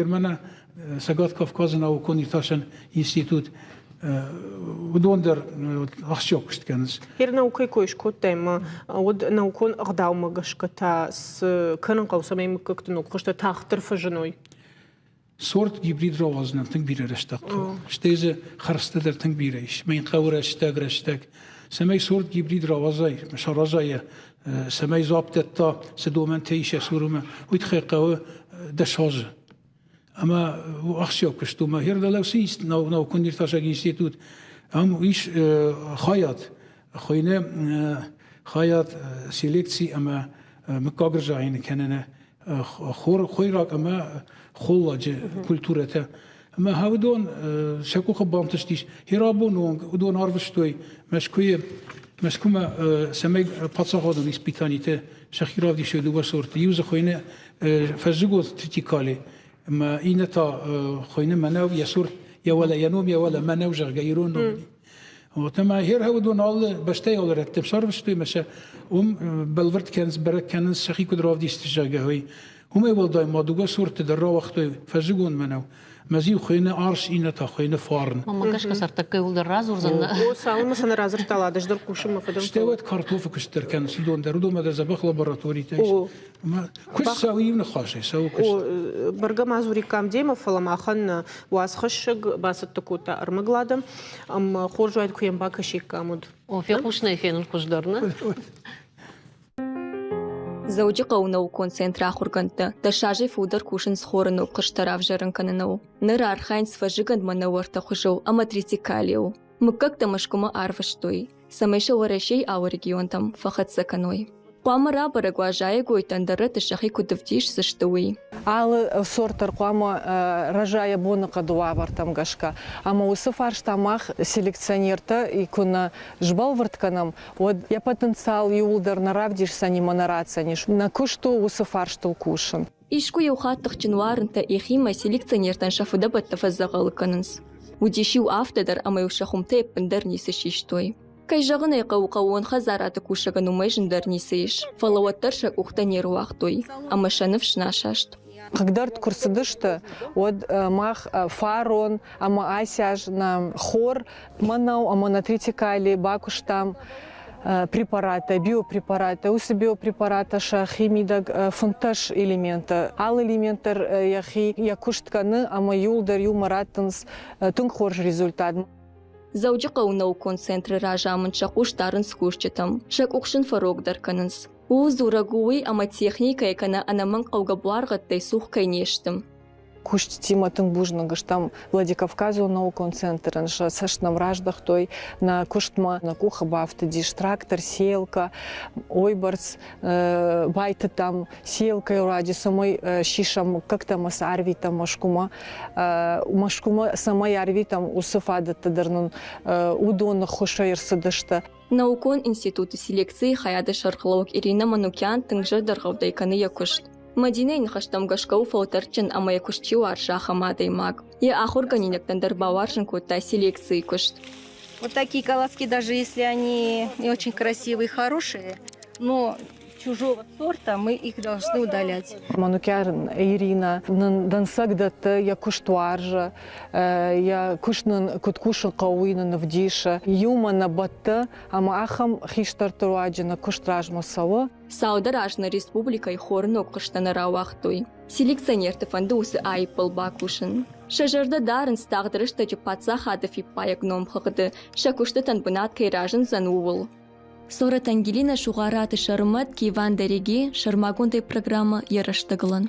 Мӕнӕ Цӕгат Кавказы наукон иртасӕн институт уыдон дӕр ахсджиаг куыст кӕнынц. Гер наукӕйы кой скодтай ӕмӕ уӕд наукон ӕгъдаумӕ гӕсгӕ та цы кӕнын хъӕуы, цӕмӕй мыггӕгты ног хуызтӕ тагъддӕр фӕзыной? Сорт гибрид рауадзынӕн тынг бирӕ рӕстӕг хъӕуы. Стӕй дзы хӕрдзтӕ дӕр тынг бирӕ ис. Мӕн хъӕуы рӕстӕг, рӕстӕг. Цӕмӕй сорт гибрид рауадзай, саразай йӕ, цӕмӕй дзуапп дӕтта, цы домӕнтӕ ис йӕ цурмӕ, уый тыххӕй хъӕуы 10 азы. Ӕмӕ ахсджиаг куыст у. Мӕ хердӕлӕусы наукон-иртасӕг институт, ам ис хайад, хуыйны хайад селекци ӕмӕ мыггаг ӕрзайын кӕныны хойраг ӕмӕ холладжы культурӕтӕ. Ӕмӕ уыдон сӕ къухы бантыстис. Херабоны онг уыдон арвыстой Мӕскуыйы Мӕскуымӕ, цӕмӕй паддзахадон испытаниты сӕхи равдисой дыууӕ сорты. Иу дзы хуыйны фӕззыгон тритикали, ӕмӕ иннӕ та хуыйны мӕнӕу, йӕ сорт, йӕ уӕлӕ, йӕ ном йӕ уӕлӕ мӕнӕу, зӕгъгӕ, ирон ном. Вот ӕмӕ хер уыдон алы бӕстӕйы алы рӕттӕм сӕрвыстой ӕмӕ сӕ уым бӕлвырд кӕнынц, бӕрӕг кӕнынц, сӕхи куыд равдисты, зӕгъгӕ, уый. Уымӕй уӕлдай ма дыууӕ сорты дӕр рауагътой фӕззыгон мӕнӕу. Мӕ-иу хуыйны арс, иннӕ та хуыйны фарн. Мӕнмӕ гӕсгӕ цӕрдтӕггӕй уылдӕр радзурдзӕн. О, цалынмӕ сӕ нӕ радзырдта, ӕз дӕр хъусын мӕ фыдӕн. Стӕй уӕд картофы куыст дӕр кӕнынц уыдон дӕр, уыдонмӕ дӕр дзӕбӕх лабораторитӕ ис. Куыст цӕуы иу ныхасӕй, цӕуы куыст. О, бӕргӕ ма дзуриккам демӕ, фӕлӕ махӕн уацхӕссӕг бацӕттӕ кодта ӕрмӕглад ӕмӕ хорз уаид, куы йӕм бакӕсиккам, уӕд. О, фехъусынӕй фенын хуыздӕр, нӕ? Дзӕуджыхъӕуы наукон центры ахуыргӕндтӕ 10 азӕй фылдӕр кусынц хоры ног хуызтӕ равзӕрын кӕныныл. Ныр архайынц фӕззыгӕнд мӕнӕуӕртӕ хуызыл ӕмӕ тритикалийыл. Мыггӕгтӕ Мӕскуымӕ арвыстой, цӕмӕй сӕ Уӕрӕсейы алы регионтӕм фӕхӕццӕ кӕной. Хъуамӕ рабӕрӕг уа зайӕгойтӕ ӕндӕр рӕтты сӕхи куыд ӕвдисдзысты, уый. Алы сорт дӕр хъуамӕ рӕза йӕ боныхъӕды уавӕртӕм гӕсгӕ. Ӕмӕ уыцы фарста мах, селекционертӕ, куы нӕ сбӕлвырд кӕнӕм, уӕд йӕ потенциал иууылдӕр нӕ равдисдзӕни мӕ нӕ ратдзӕнис. Нӕ куыст у уыцы фарстыл кусын. Искуы иу хатт тыхджын уарынтӕ ихимӕ селекционертӕн сӕ фыдӕбӕттӕ фӕдзӕгъӕлы кӕнынц. Уыдис-иу афтӕ дӕр, ӕмӕ-иу сӕ хуымтӕй ӕппындӕр ницы систой. Кӕй зӕгъын ӕй хъӕуы, хъӕууон хӕдзарады кусӕгӕн уымӕй зындӕр ницы ис, фӕлӕ уӕддӕр сӕ къухтӕ не руагътой ӕмӕ сӕ ныфс нӕ асаст. Хъыгдард куы рцыдысты, уӕд мах фарон ӕмӕ ацы аз нӕ хор мӕнӕу ӕмӕ нӕ тритикали бакуыстам препараттӕ, биопрепараттӕ. Уыцы биопрепараттӕ сӕхи мидӕг 15 элементы. Алы элемент дӕр йӕхи йӕ куыст кӕны ӕмӕ иуылдӕр иумӕ раттынц тынг хорз результат. Дзӕуджыхъӕуы наукон центры разамынд сӕ хъус дарынц кусджытӕм, сӕ къух сын фӕрогдӕр кӕнынц. Ууыл дзурӕг у уый, ӕмӕ техникӕйы кӕнӕ ӕнӕмӕнгхъӕугӕ буаргъӕдтӕй цух кӕй не сты. Куыстытимӕ тынг бузныг стӕм Владикавказон наукон центрӕн, сӕ цӕст нӕм раздӕхтой нӕ куыстмӕ. Нӕ къухы бафтыдис трактор, сеялка, уыйбӕрц байтыдтам сеялкӕйы руаджы, цӕмӕй сисӕм мыггӕгтӕ ӕмӕ сӕ арвитӕм Мӕскуымӕ. Мӕскуымӕ цӕмӕй арвитӕм, уыцы фадӕттӕ дӕр нын уыдоны ххуысӕй ӕрцыдысты. Наукон институты селекцийы хайады сӕргълӕууӕг Ирина Манукян тынг зӕрдӕргъӕвдӕй кӕны йӕ куыст. Мадинӕйы ныхӕстӕм гӕсгӕ у фӕлтӕрдджын ӕмӕ йӕ куыст чи уарзы, ахӕм адӕймаг. Йӕ ахуыргӕнинӕгтӕн дӕр бауарзын кодта селекцийы куыст. Вот такие колоски, даже если они не очень красивые и хорошие, но чужого сорта, мы их должны удалять. Манукян Ирина нын дӕнцӕг дӕтты, йӕ куыст уарзы, йӕ куыст нын куыд кусын хъӕуы, уый нын ӕвдисы. Иумӕ нӕ бӕтты ӕмӕ ахӕм хистӕрты руаджы нӕ куыст размӕ цӕуы. Цалдӕр аз нӕ республикӕйы хоры ног хъызтӕ нӕ рауагътой. Селекционерты фӕнды уыцы аиппыл бакусын. Сӕ зӕрдӕ дарынц, тагъд рӕстӕджы паддзахады фиппайӕг номхыгъды сӕ куыстытӕн бынат кӕй разындзӕн, ууыл. Сорӕт Ангелина Сугъараты Сӕрмӕт, Киван Дареги, сӕрмагондӕй программӕ «Йӕ рӕстӕгылӕн».